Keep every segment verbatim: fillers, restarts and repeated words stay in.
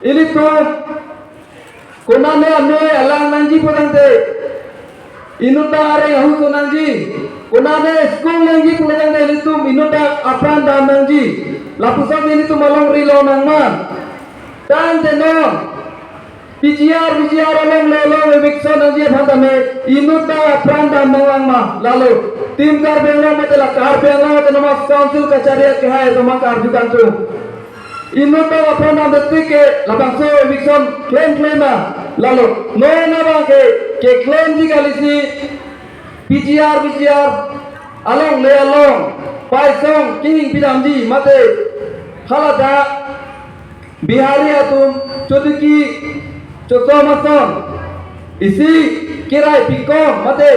Ilitum konane ame alang nangji pulotangte, inut ta areng ahuso nangji. Konane school nangji pulotangte, ilitum inut ta apran dam nangji. Lapuson ilitum alongri long nangma. Tangte non P G R, V G R along le along eviction nangji aphan tame inut ta apran dam nanglang ma. Lalo Team Karbi Anglong mate la Karbi Anglong Autonomous Council kachari kehai atum karju kangtung. Inut ta apran dam detik ke labangso eviction klem klem ma. Lalo non abang ke keklemji kalisi P G R, V G R along le along paisong kehing pidamji mate haladak Bihari atum chotiki chosom ason isi kirai pikon mate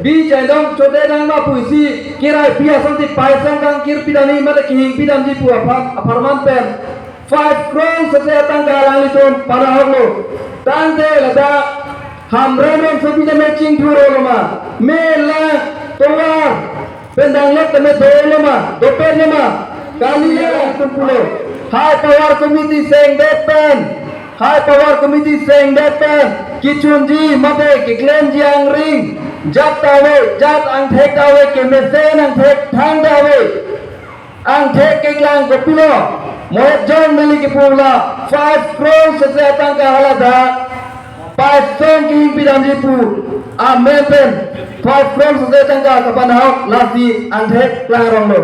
bi jaidong chode nangma pu isi kirai pi asonsi paisong kangkir pidamji mate kehing pidamji pu apar-, aparman pen five crore sese atangka alanglitum panahoklo. Tangte ladak Hamren Rongsopi tame chingthur-olo ma? Mela tovar pen danglok tame dolo ma? Dopen ma? Kali ya tum pulo. High Power Committee sengdet pen, High Power Committee sengdet pen kechunji mate keklemji angring jat ta ave, jat angthek ta ave, kemesen angthek thang ta ave. Angthek keklang kopilo? Mohet John Meli kepu la five crore sese atangka haladak paisong kehing pidamji pu amen pen five crore sese atangka kapanahok, lasi angthek klangronglo.